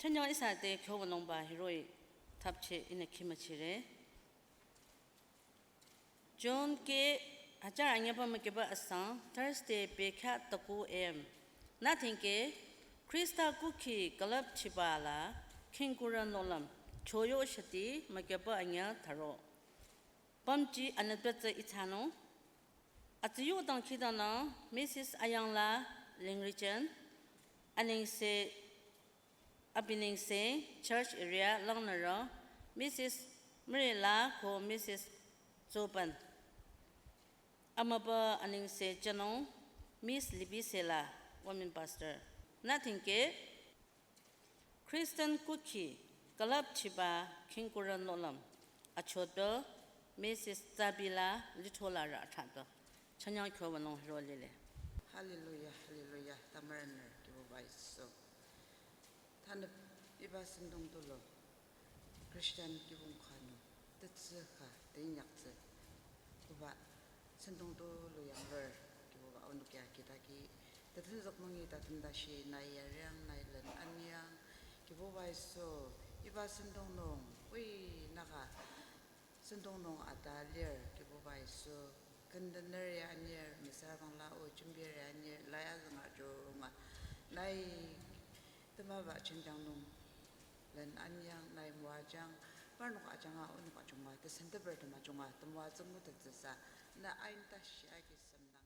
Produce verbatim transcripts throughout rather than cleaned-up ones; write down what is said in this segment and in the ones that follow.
Tanyang ihsa te kyo wünungba hiroh-i thapcheh ihnü khimüchire. John ke hajar anyüba mükyüba asang Thursday pekha taku em. Nü thingke Khrista kukhi külüpchiba la khingkurü nohlüm choyo shati mükyüba anyü tharo. Pümji anütpütsü itsanung. Atsüyo dangkhidangnang Missus Ayangla Lingrichen, anengse abinengse church area langnürü Missus Mrela ko Missus Zoban. Amüba anengse jünung Miss Libisela, women pastor. Nü thingke Christian kukhi külüpchiba khingkurü nohlüm achotpü Missus Zabila Lithola rü athatpü. Chanyang kyo wünung hiro lile. Hallelujah, hallelujah. Tamarnü kibu baiso. Tanü iba sentong tolo Christian kibung khanu tetsü kha tenyaktsü. Kuba sentong tolo yanglur kibu ba onukya kitaki. Tatenzok nungi tatenda shi nai yariang nai len anyang kibu baiso iba sentong nung ui naka sentong nung ata lir kibu baiso kendener ya anyir misar bangla o chimbir ya anyir laya zanga jo nga nai temaba chenjang nung len anyang nai muajang parnok ajanga onok ajunga tesenteber tema junga temua zengmu tetsüsa na ainta shi aki semdangang.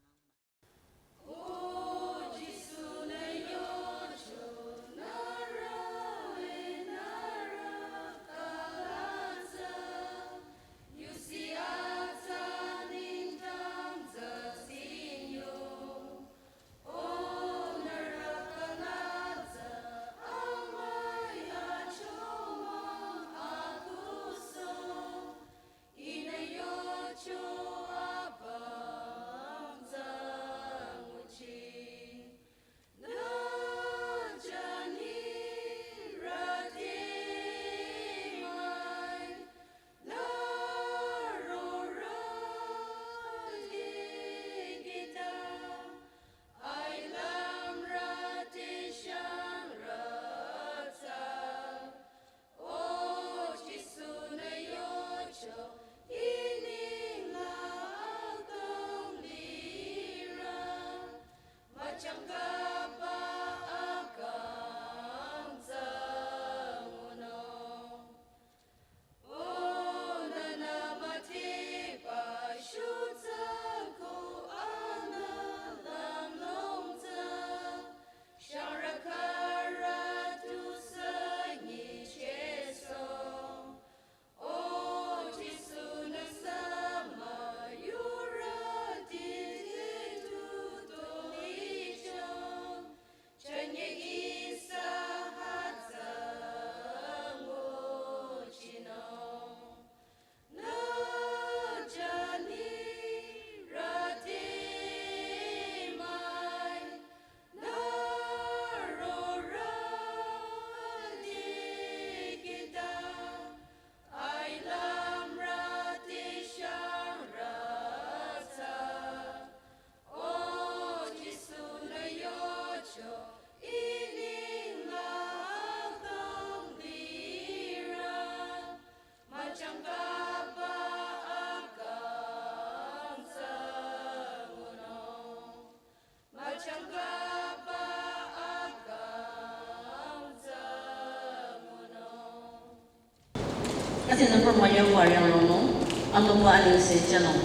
Ati number maya wariang lono, amüba anengse jünung,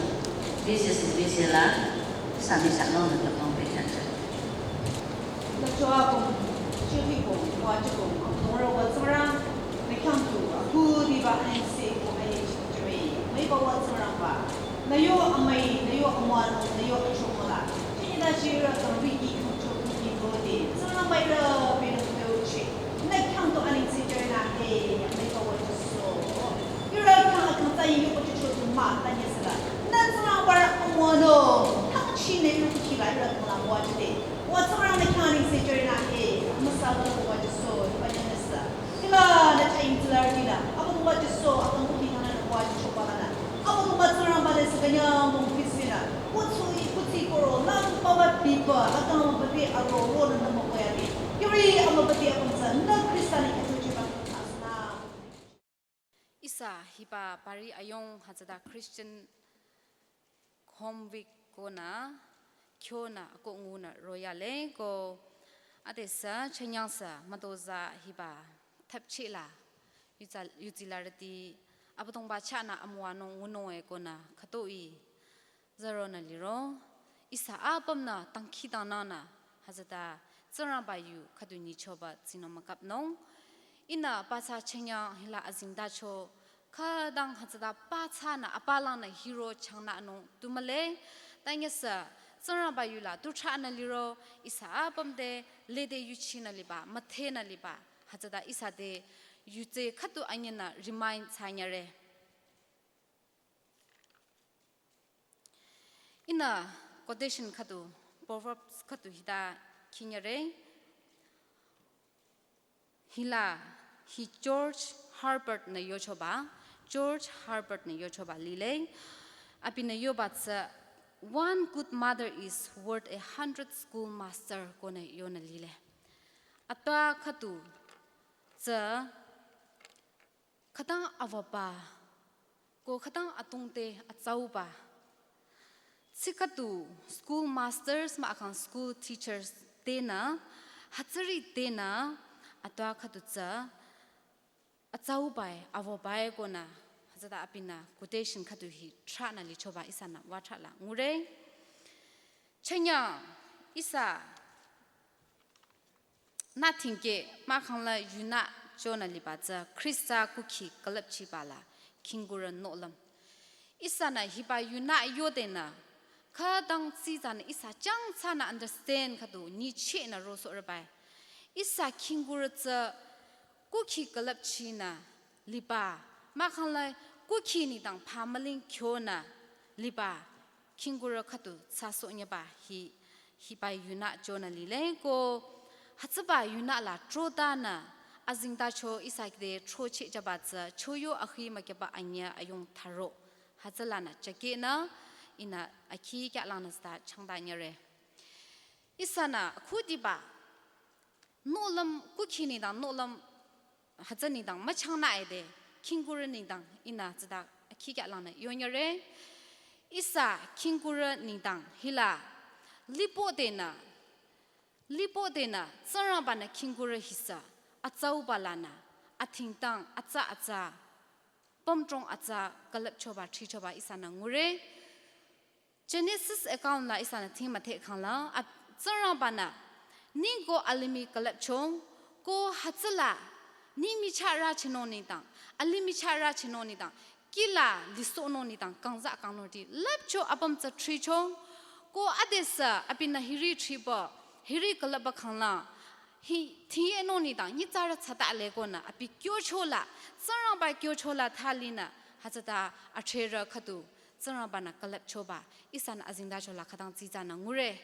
B C C B C la, sami sanung na tapang pekan. Na chua kong, chuti kong, wa chukong, kong ro wa tsurang, na kyang tu, aku di ba anengse kong ai chukre, mai ba wa tsurang ba, na yo amai, na yo amwa, na yo achumala. Chini da chira kong riki kong chuk riki kode, tsurang ba ira, pira kong che, na kyang tu anengse jere na he, mai ba wa so. Yura kang akang tsa yu ko chuchu ma ta nyesala. Na tsang bara amono. Tang chi ne yu ki la yura kang la wa jite. Wa tsang na kang ni se jere na he. Masala ko wa jiso ba nyesa. Kila na cha yin tsala kila. Abo wa jiso akang ko ki na wa jicho ba na. Abo wa tsang ba le se kanya mo kisina. Ko tsu i ko tsi ko ro lam ba ba bi ba akang ba bi a ro ro na mo ko ya bi. Yuri ama ba bi akang tsa na Krista ni ko Sa hiba pari ayong hütsüta Christian Home Week konü, kyonü ako ngunü royale ko adesü chünyangsü mütozah hiba thapchila yutsa-, yutsilarüti Abüdongba chahnü amüwanung ngunung e konü khütoi züronü liro, ihsa apümnü dangkhidangnangnü hütsüta Tsingrangba yu khüdu nyichoba tsinung mükapnung. Ihnü pathsa chünyang hila azengtacho khütang hütsüta pathsanü apalangnü hiro changnanung tu mühle. Tanyasü Tsingrangba yula tu thranü liro ihsa apüm te lede yuchinü liba, müdhenü liba hütsüta ihsa te yutse khüdu anyinü remind thsanyare. Ihnü quotation khüdu, Proverbs khüdu hita khinyare. Hila hi George Herbert nü yochoba, George Herbert nü yochoba lile. Abinü yoba tsü, "One good mother is worth a hundred schoolmaster," konü yonü lile. Atpa khüdu tsü khütang avaba ko khütang atungte atsauba. Tsi khüdu school masters mah akang school teachers tenü, hütsüri tenü, atpa khüdu tsü atsaubae, avobae konü, hütsüta abinü quotation khüdu hi thranü lichoba ihsanü wü thrala ngure. Chünyang ihsa nü thingke mahkhang la yunü chonü liba tsü Khrista kukhi külüpchiba la khingkurü nohlüm. Ihsanü hiba yunü yodenü khütang tsitsanü ihsa changtsanü understand khüdu nyichehnü rosohrübae. Ihsa khingkurü tsü kukhi külüpchinü liba, mahkhang la kukhi nengdang phamüling kyonü liba khingkurü khüdu thsasohnyüba hi, hiba yunü chonü lile ko hütsüba yunü la trotanü azengtacho ihsa kide trochehjüba tsü Choyo akhi mükyaba anyüh ayung tharo. Hütsülanü chükehnü ihnü akhi kyalangnü süta changtanyare. Ihsanü khudiba nohlüm kukhi nengdang nohlüm hütsü nengdang müchangnü ede khingkurü nengdang ihnü tsüta akhi kyalangnü yonyare. Ihsa khingkurü nengdang hila lipodenü, lipodenü Tsingrangbanü khingkurü hisü atsauba lanü athingtang atsa atsa pümdrong atsa külüpchoba thrichoba ihsanü ngure. Genesis account la ihsanü thing müdhe khangla, a, Tsingrangbanü ningko alimih külüpcho, ko hütsüla ningmichah rüchinung nengdang, alimih chah rüchinung nengdang, kihla lisohnung nengdang kangza kangnungti lüpcho apüm tsü thricho, ko adesü abinü hiri thriba, hiri külüpba khangla, hi thingyenung nengdang nyitsarü thsatale konü abi kyochola, Tsingrangba kyochola thalinü, hütsüta athrerü khüdu Tsingrangbanü külüpchoba ihsanü azengtachola khütang tsitsanü ngure.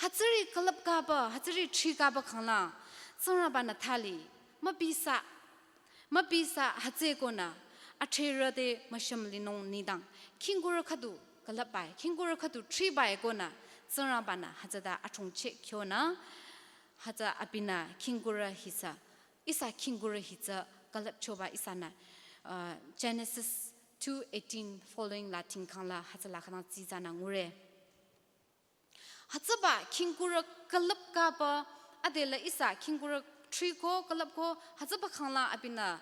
Hütsüri külüpkaba, hütsüri thrikaba khangla Tsingrangbanü thali mübisa, mübisa hütsü konü athrerü te müshümlinung nengdang khingkurü khüdu külüpbae, khingkurü khüdu thribae konü Tsingrangbanü hütsüta athongcheh kyonü hütsü abinü khingkurü hisü, ihsa khingkurü hisü külüpchoba ihsanü, uh, Genesis two eighteen following la thingkhangla hütsüla khütang tsitsanü ngure. Hütsüba khingkurü külüpkaba adela ihsa khingkurü thriko külüpko hütsüba khangla abinü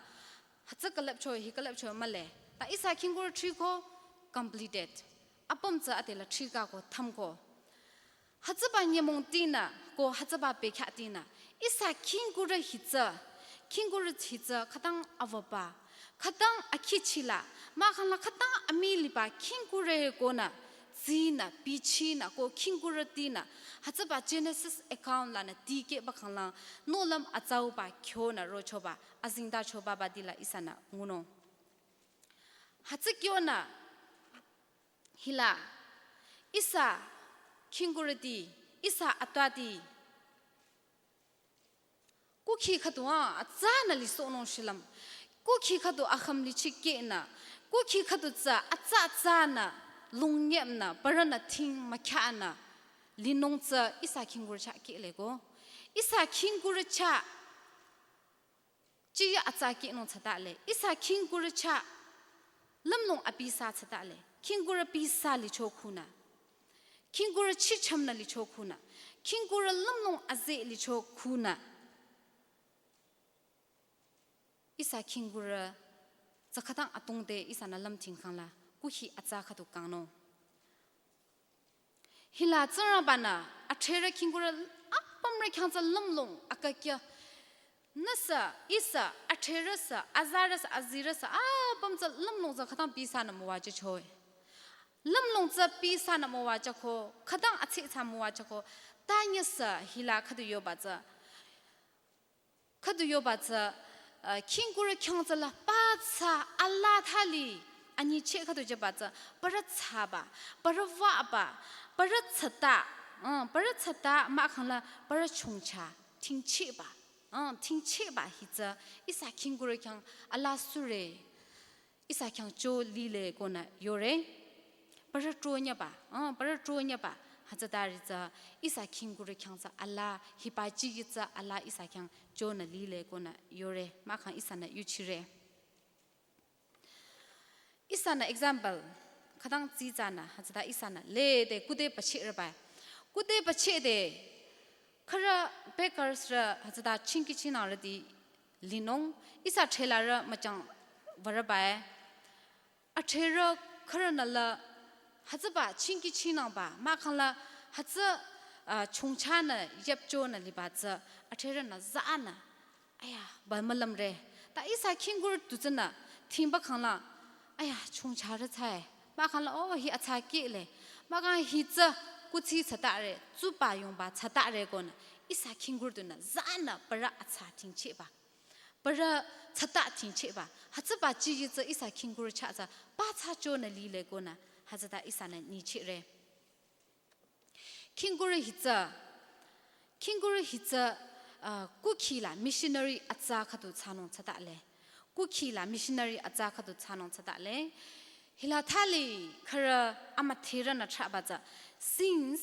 hütsü külüpcho hi külüpcho mühle. Ta ihsa khingkurü thriko completed. Apüm tsü adela thrikako thümko. Hütsüba nyümongtinü ko hütsüba bekhyahtinü ihsa khingkurü hitsü, khingkurü hitsü khütang avaba, khütang akhichila, mahkhangla khütang amiliba khingkurü konü, tsinü, bichinü ko khingkurütinü, hütsüba Genesis account lanü dikehba khangla, nohlüm atsauba kyonü rochoba, azengtachoba badila ihsanü ngunung. Hütsü kyonü, hila, ihsa khingkurüti, ihsa atpati, kukhi khüdu a, atsanü lisohnung shilüm, kukhi khüdu akhümlichikehnü, kukhi khüdu tsü atsa atsanü, lungnyepnü, parünü thing mükyahnü, linung tsü ihsa khingkurü chah kehleko, ihsa khingkurü chah chiya atsa kinung tsatale. Ihsa khingkurü chah lümlong abi sa tsatale. Khingkurü abi sa licho khunü. Khingkurü chichamnü licho khunü. Khingkurü lümlong aze licho khunü. Ihsa khingkurü tsü khütang atongde ihsanü lümthingkhangla kuhi atsa khüdu kangnung. Hila Tsingrangbanü athrerü khingkurü apümrü khyang tsü lümlong akakya. Nüsü, ihsa, athrerüsü, azarüsü, azirüsü, apüm tsü lümlong tsü khütang abi sanü müwajüchoe. Lümlong tsü abi sanü müwajüko, khütang atsitsa müwajüko, tanyisü hila khüdu yoba tsü. Khüdu yoba tsü, uh, khingkurü khyang tsü la pa tsü ala thali anyicheh khüdu jüba tsü, parü tsaba, parü waba, parü tsata, uh, parü tsata mahkhang la parü chongcha, thingchehba, uh, thingchehba hi tsü, ihsa khingkurü khyang ala sure. Ihsa khyang cho lile konü yore. Parü tronyaba, ah, parü tronyaba. Hütsütari tsü ihsa khingkurü khyang tsü ala, hiba chiyi tsü ala ihsa khyang chonü lile konü yore. Mahkhang ihsanü yuchire. Ihsanü example, khütang tsitsanü, hütsüta ihsanü lede kude pachehreba. Kude pachehde, khürü bakers rü hütsüta chingki chinangrüti linung, ihsa threlarü müchang würebae. Athrerü khürünü la hütsüba chingki chinangba, mahkhang la hütsü, ah, chongchanü yüpchonü liba tsü, athrerünü zanü, aya, ba mülümre. Ta ihsa khingkurü tu tsünü thingba khangla, aya, chongcharü tsüe. Mahkhang la, oh, hi atsa kile. Mahkhang hi tsü kuthsi tsatare, tsuba yongba tsatare konü, ihsa khingkurü tunü zanü parü atsa thingchehba. Parü tsata thingchehba. Hütsüba chiyi tsü ihsa khingkurü chah tsü pa tsü chonü lile konü. Hütsüta ihsanü nyichehre. Khingkurü hi tsü, khingkurü hi tsü, uh, kukhi la missionary atsa khüdu thsanung tsatale. Kukhi la missionary atsa khüdu thsanung tsatale. Hila thali khürü amüdherünü thraba tsü, since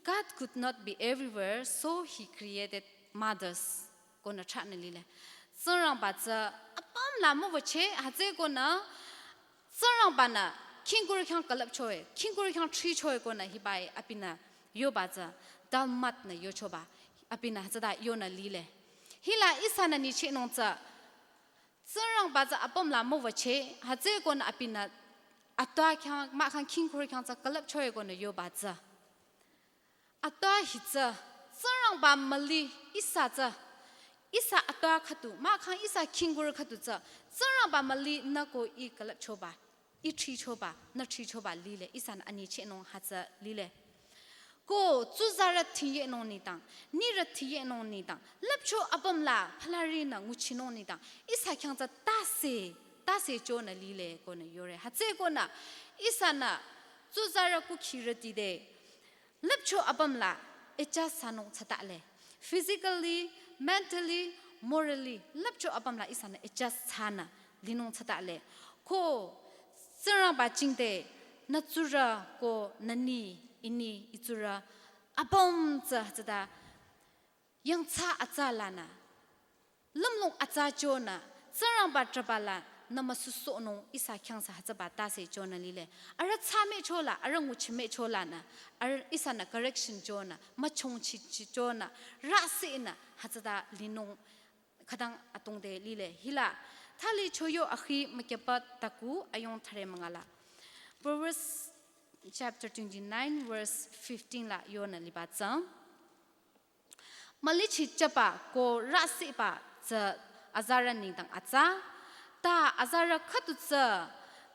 God could not be everywhere, so he created mothers. Konü thranü lile. Tsingrangba tsü apüm la müwücheh, hütsü konü Tsingrangbanü khingkurü khyang külüpchoe, khingkurü khyang thrichoe konü hibai abinü yoba tsü Talmud nü yochoba, abinü hütsüta yonü lile. Hila ihsanü nyichehnung tsü Tsingrangba tsü apüm la müwücheh, hütsü konü abinü atwa khyang, mahkhang khingkurü khyang tsü külüpchoe konü yoba tsü. Atwa hi tsü, Tsingrangba müli ihsa tsü, ihsa atwa khüdu, mahkhang ihsa khingkurü khüdu tsü, Tsingrangba müli nü ko ih külüpchoba, ih thrichoba, nü thrichoba lile, ihsanü anyichehnung hütsü lile. Ko tsuzarü thingyehnung nengdang, nirü thingyehnung nengdang, lüpcho apüm la phalarinü nguchinung nengdang, ihsa khyang tsü tase, tase chonü lile konü yore. Hütsü konü, ihsanü tsuzarü kukhirüti te, lüpcho apüm la adjust thsanung tsatale. Physically, mentally, morally, lüpcho apüm la ihsanü adjust thsanü linung tsatale. Ko Tsingrangba jingte nü tsurü ko nü ni, i ni, i tsurü apüm tsü hütsüta yangthsa atsa lanü, lümlong atsa chonü, Tsingrangba traba la nü müsusohnung ihsa khyang sü hütsüba tase chonü lile. Arüh thsamehcho la, arüh nguchimehcho lanü, arüh ihsanü correction chonü, müchongchichi chonü, rüsinü hütsüta linung khütang atongde lile. Hila thali choyo akhi mükyapa taku ayong thüre mangala. Proverbs chapter twenty-nine verse fifteen la yonü liba tsü. Mülichi chaba ko rüsiba tsü azarü nengdang atsa, ta azarü khüdu tsü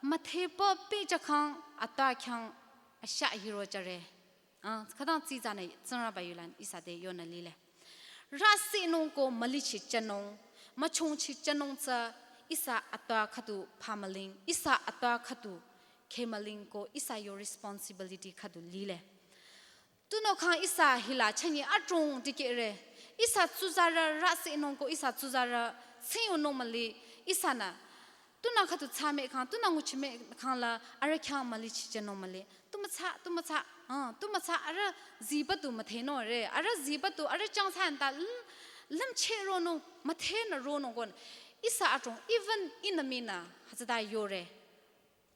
müthehpü pehjükhang atwa khyang ashah hiro jüre. Ah, khütang tsitsanü Tsingrangba yulan ihsa te yonü lile. Rüsinung ko mülichi chanung, müchongchi chanung tsü ihsa atwa khüdu phamüling, ihsa atwa khüdu khemüling ko ihsa yo responsibility khüdu lile. Tunüo khang ihsa hila chünye adrong dikehre. Ihsa tsuzarü rüsinung ko ihsa tsuzarü tsiyonung müli ihsanü. Tunü khüdu thsamehkhang, tunü nguchimehkhang la arüh khyang mülichi chanung müli. Tu mütsa, tu mütsa, ah, tu mütsa arüh ziba tu müthehnore. Arüh ziba tu, arüh changsan ta l-, lümcheh ronung, müthehnü ronung konü. Ihsa adrong even ihnü minü hütsüta yore.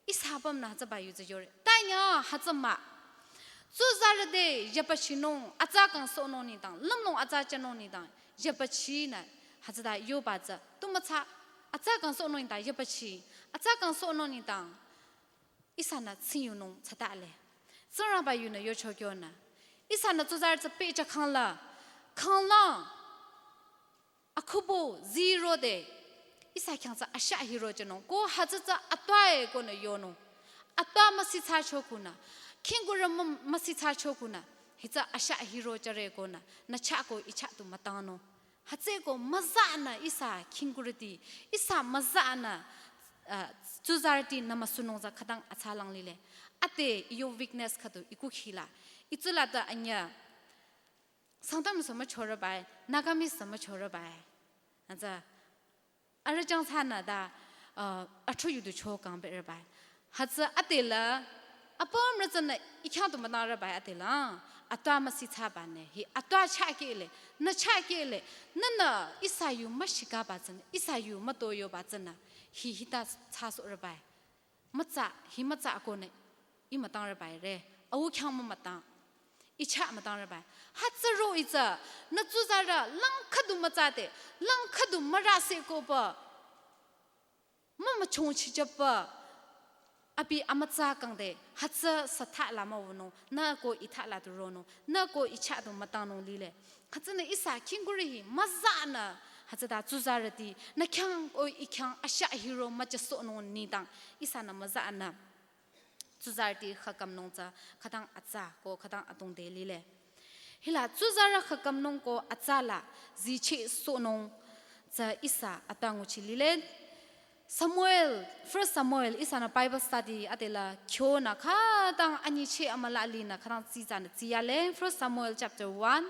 Ihsa apümnü hütsüba yu tsü yore. Tanyü hütsü mah. Tsuzarü te yabachinung, atsa kangsohnung nengdang, lümlong atsa jünung nengdang, yabachinü hütsüta yoba tsü. Tu mütsa, atsa kangsohnung nengdang yabachi, atsa kangsohnung nengdang ihsanü tsingyunung tsatale. Tsingrangba yunü yocho kyonü, ihsanü tsuzarü tsü pehjü khangla, khanglang, akhubo zero de, ihsa khyang tsü ashah hiro jünung. Ko hütsü tsü atwae konü yonung. Atwa müsitsa chokunü, khingkurü mü-, müsitsa chokunü, hitsü ashah hiro jüre konü, nü chah ko i chah tu mütangnung. Hütsüeko müzanü ihsa khingkurüti, ihsa müzanü, uh, tsuzarüti nü müsunung tsü khütang atsalang lile. Ade iyo weakness khüdu i kukhila. Itsula ta anyü Sangtam sü müchorü bai, Nagamese sü müchorü bai. Hütsü arüh jang thsanü ta, uh, atru yudu cho kang berü bai. Hütsü adela, apümrü tsünü i khyang tu mütangrü bai adela, atwa müsitsaba ne, hi atwa chah kele, nü chah kele, nünü ihsa yu müshikaba tsünü, ihsa yu mütoyoba tsünü, hi hita thsasohrü bai. Mütsa, hi mütsa akonü, i mütangrü bai re, au khyang mümütang, i chah mütangrü bai. Hütsü ro itsü, nü tsuzarü lang khüdu mütsa de, lang khüdu mürase koba, mümüchongchi jüba, abi amütsa kang de, hütsü sü thah la müwünung, nü ko i thah la du ronung, nü ko i chah du mütangnung lile. Hütsünü ihsa khingkurü hi müzanü, hütsüta tsuzarüti, nü khyang ko i khyang ashah hiro müjüsohnung nengdang, ihsanü müzanü tsuzarüti khükamnung tsü khütang atsa ko khütang adrong de lile. Hila tsuzarü khükamnung ko atsa la zichehsohnung tsü ihsa atwa nguchi lile. Samuel, First Samuel, ihsanü Bible study adela kyonü khütang anyicheh amüla linü khütang tsitsanü tsiyale. First Samuel chapter one,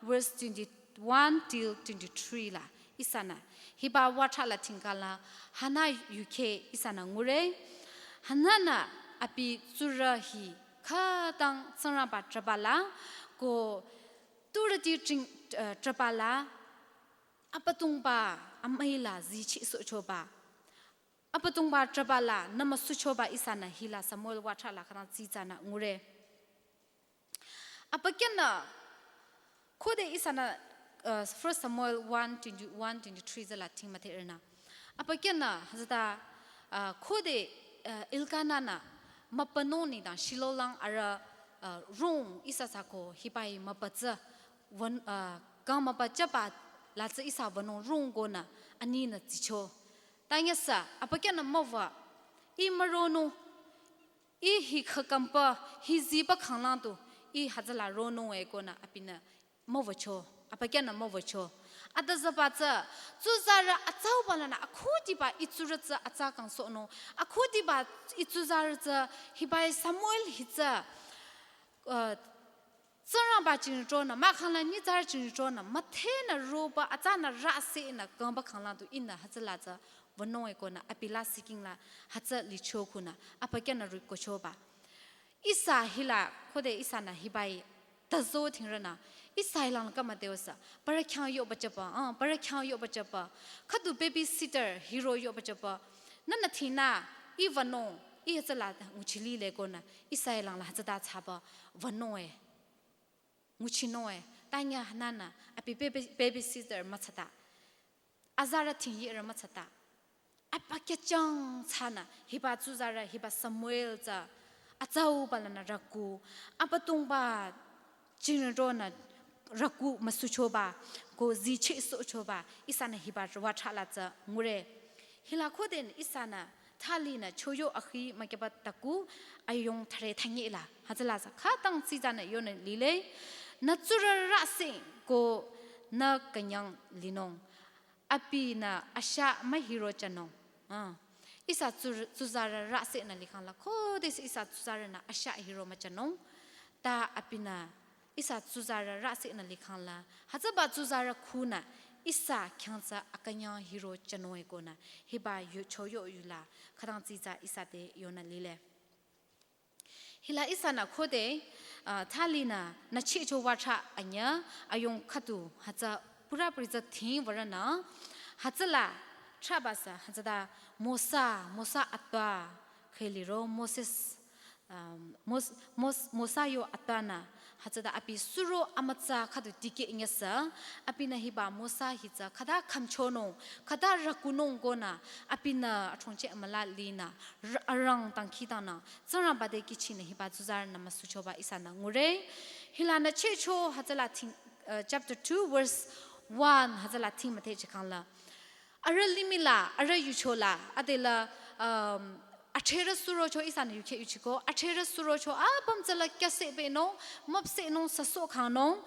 verse twenty-one till twenty-three la. Ihsanü hiba watha la thingkala Hana yukheh ihsanü ngure. Hana-nü abi tsurü hi khütang Tsingrangba trüba la, ko turüti tring, uh, trüba la, Abüdongba amüi la zichehsohchoba, Abüdongba trüba la nü müsuchoba ihsanü hila Samuel watha la khütang tsitsanü ngure. Abükyünü, khode ihsanü, uh, First Samuel one twenty-one, twenty-three tsü la thing müdherünü. Abükyünü, hütsüta, uh, khode, uh, Elkana-nü mübünung nengdang Shilo lang arüh, uh, rung ihsa sü ko hibai mübü tsü, wün, uh, kang mübü jüba la tsü ihsa wünung rung konü aninü tsicho. Tanyüsü, abükyünü müwü, ih müronung, ih hi khükamba, hi ziba khanglang du, ih hütsüla ronung-e konü abinü müwücho, abükyünü müwücho. Ade züba tsü, tsuzarü atsauba lanü akhudiba ih tsurü tsü atsa kangsohnung, akhudiba ih tsuzarü tsü hibai Samuel hi tsü, uh, Tsingrangba jingtronü, mahkhang la nyitsarü jingtronü, müdhenü roba, atsanü rüsenü kangba khanglang du ihnü hütsüla tsü wünung-e konü abi la siking la hütsü licho kunü, abükyünü rükochoba. Ihsa hila, khode ihsanü hibai tazo thingrünü, ihsa hilang kama deosü, parü khyang yoba jüba, ah, parü khyang yoba jüba, khüdu babysitter hiro yoba jüba, nünü thinü, ih wünung, ih hütsüla nguchi lile konü, ihsa hilang la hütsüta thsaba wünung-e, nguchinung-e, tanyü hananü, abi baby, babysitter mütsata, azarü thingyirü mütsata, abükyü jang thsanü, hiba tsuzarü, hiba Samuel tsü, atsauba lanü rüku, Abüdongba jingtronü rüku müsuchoba, ko zichehsohchoba, ihsanü hiba watha la tsü ngure. Hila khodenü ihsanü thalinü choyo akhi mükyüba taku ayung thüre thangila. Hütsüla tsü khütang tsitsanü yonü lile. Nü tsurü rüse ko nü künyang linung, abinü ashah mühiro jünung. Ah. Ihsa tsur-, tsuzarü rüsenü likhang la, khodesü ihsa tsuzarünü ashah hiro müjünung. Ta abinü ihsa tsuzarü rüsenü likhang la, hütsüba tsuzarü khunü ihsa khyang tsü akünyang hiro jünung-e konü, hiba yu choyo yula, khütang tsitsa ihsa te yonü lile. Hila ihsanü khode, ah, thalinü nü chehcho watha anyü, ayung khüdu hütsü pura puri tsü thing würünü, hütsüla Thrabasa, hütsüta Mosa, Mosa atwa, khüliro Moses, um, Mos-, Mos-, Mosa yo atwanü, hütsüta abi suro amütsa khüdu dikeh nyesa, abinü hiba Mosa hi tsü khüta khümchonung, khüta rükunung konü, abinü athongcheh amüla linü, r-, arang dangkhidangnang, Tsingrangba te kihchinü hiba tsuzarünü müsuchoba ihsanü ngure. Hilanü chehcho hütsüla thing, uh, chapter two verse one hütsüla thing müthehchehkhangla. Arüh limihla, arüh yuchola, adela, um, athrerü surocho ihsanü yukheh yuchiko, athrerü surocho, apüm tsüla kyüsehpehnung, müpsehnung, süsohkhangnung,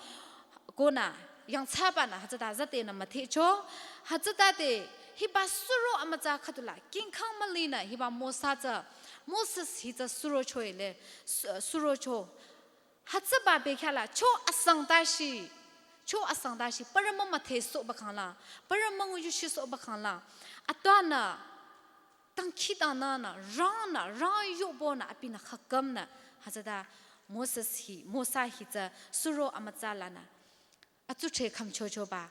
konü, yangthsabanü, hütsüta zatenü müthehcho, hütsüta te, hiba suro amütsa khüdula, kingkhang mülinü, hiba Mosa tsü, Moses hi tsü surocho ele, su-, surocho, hütsüba bekhyahla, cho asang tashi, cho asang tashi, parü mümüthehsohba khangla, parü müngu yuchisohbakhangla, atwanü, dangkhidangnangnü, rangnü, rang yobonü, abinü khakümnü, hütsüta Moses hi, Mosa hi tsü suro amütsa lanü, atsudhre khümchochoba,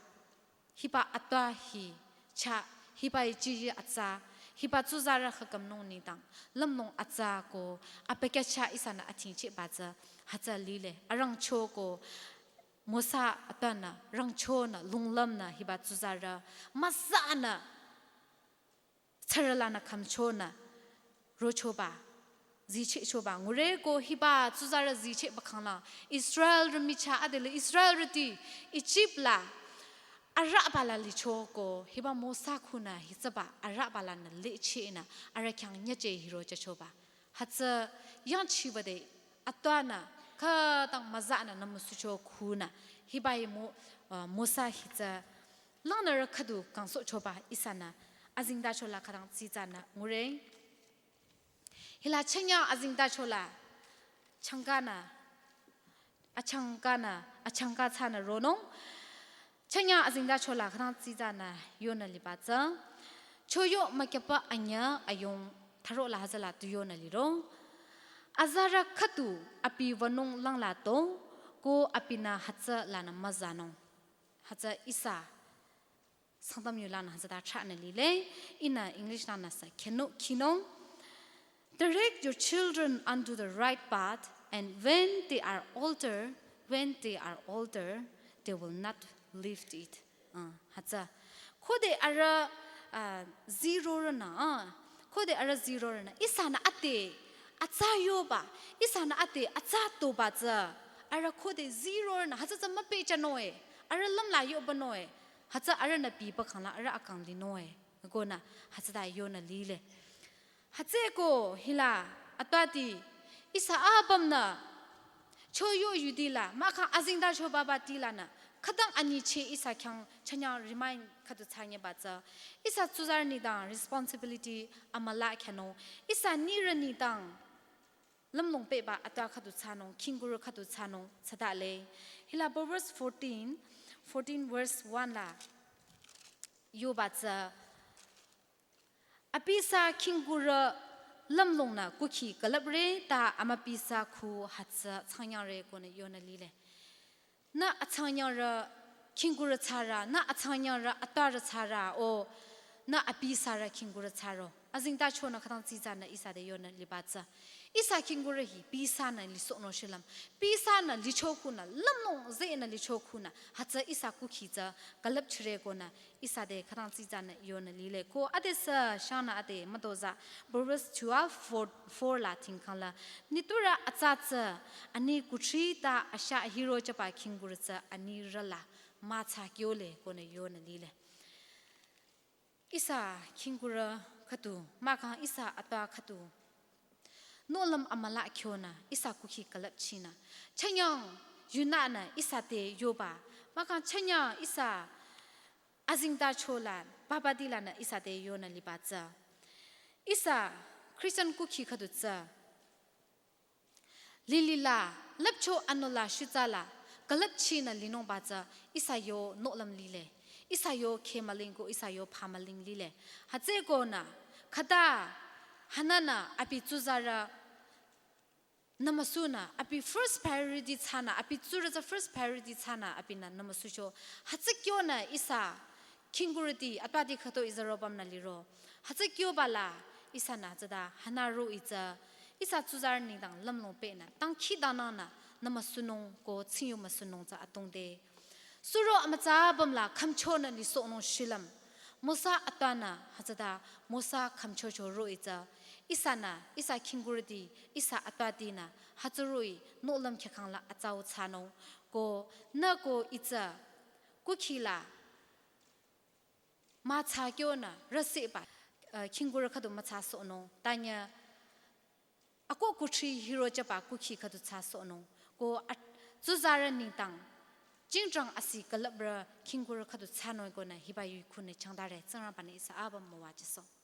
hiba atwa hi, chah, hiba ichiji atsa, hiba tsuzarü khakümnung nengdang, lümlong atsa ko, abükyü chah ihsanü athingchehba tsü, hütsü lile, arangcho ko, Mosa atwanü, rangchonü, lunglümnü, hiba tsuzarü, müzanü, tsürülanü khümchonü, rochoba, zichehchoba, ngure ko hiba tsuzarü zichehba khangla, Israelrü michah adela Israelrüti, Egypt la, arübala licho ko, hiba Mosa khunü, hütsüba, arübalanü lichehnü, arüh khyang nyücheh hiro jüchoba. Hütsü yangchiba de atwanü, khütang müzanü nümüsucho khunü, hiba hi Mo-, uh, Mosa hi tsü langnürü khüdu kangsohchoba ihsanü, azengtachola khütang tsitsanü ngure. Hila chünyang azengtachola, changkanü, achangkanü, achangka thsanü ronung. Chünyang azengtachola khütang tsitsanü yonü liba tsü. Choyo mükyüpa anyüh ayung thürola hütsüla tu yonü liro. Azarü khüdu abi wünung langla to, ko abinü hütsülanü müzanung. Hütsü ihsa Sangtam yulanü hütsüta thsanü lile, ihnü English lanü sü khyünü khinung. Direct your children unto the right path, and when they are older, when they are older, they will not leave it. Ah, hütsü. Khode arüh, ah, zirorünü, ah, khode arüh zirorünü, ihsanü ade, atsa yoba, ihsanü ade, atsa toba tsü, arüh khode zirorünü, hütsü tsü müpehjünung e, arüh lümla yobanung e, hütsü arühnü biba khangla arüh akang linung e, konü, hütsüta yonü lile. Hütsüeko hila atwati ihsa apümnü choyo yudila mahkhang azengtacho baba tilanü khütang anyicheh ihsa khyang chünyang remind khüdu thsanyeba tsü ihsa tsuzarü nengdang responsibility amüla khyünung ihsa nirü nengdang lümlong pehba atwa khüdu thsanung khingkurü khüdu thsanung thsatale. Hila Proverbs fourteen, fourteen verse one la yoba tsü Abi sa khingkurü lümlongnü kukhi külüpre ta amüpi sa khu hütsü changyangre konü yonü lile. Nü achangyangrü khingkurü thsarü, nü achangyangrü atwarü thsarü, o nü abi sarü khingkurü thsaro. Azengtachonü khütang tsitsanü ihsa te yonü liba tsü. Ihsa khingkurü hi, pisanü lisohnung shilüm. Pisanü licho khunü, lümlong zehnü licho khunü, hütsü ihsa kukhi tsü külüpchire konü ihsa te khütang tsitsanü yonü lile. Ko adesü shangnü ade mütozah, Proverbs twelve four, four la tingkhang la, niturü atsa tsü, ani kuthri ta asha hiro jüba khingkurü tsü anirü la mütsa kyole konü yonü lile. Ihsa khingkurü khüdu, mahkhang ihsa atwa khüdu. Nohlüm amüla kyonü, ihsa kukhi külüpchinü. Chünyang yunünü ihsa te yoba. Mahkhang chünyang ihsa azengtachola, baba dilanü ihsa te yonü liba tsü. Ihsa Christian kukhi khüdu tsü. Lilila, lüpcho anüla shutsa la, külüpchinü linungba tsü, ihsa yo nohlüm lile. Ihsa yo kheh müling ko, ihsa yo pha müling lile. Hütsükonü, khüta, hananü, abi tsuzarü, nümüsunü, abi first priority thsanü, abi tsurü tsü first priority thsanü, abinü nümüsucho. Hütsü kyonü ihsa, Khingkurüti atpati khüto izarü pümnü liro. Hütsü kyoba la ihsanü tsüta hanü ro itsü. Ihsa tsuzarü nengdang lümlong pehnü. Tangkhi dananü nüma sünung ko tsingyu müsünung tsü atongde. Suro amütsa pümla khümchonü lisohnung shilüm. Mosa atpanü hütsüta Mosa khümchocho ro itsü. Ihsanü, ihsa khingkurüti, ihsa atpatinü. Hütsü roh-i, nohlüm khyakangla atsau thsanung. Ko, nü ko itsü. Kukhila mütsa kyonü rüseba, uh, khingkurü khüdu mütsa sohnung. Tanya, ako kuthri hiro jüba kukhi khüdu tsa sohnung. Ko at-, tsuzarü nengdang, jingjang asi külüprü khingkurü khüdu thsanung konü hiba yu khunü changdare, Tsingrangbanü ihsa apüm müwajüsoh.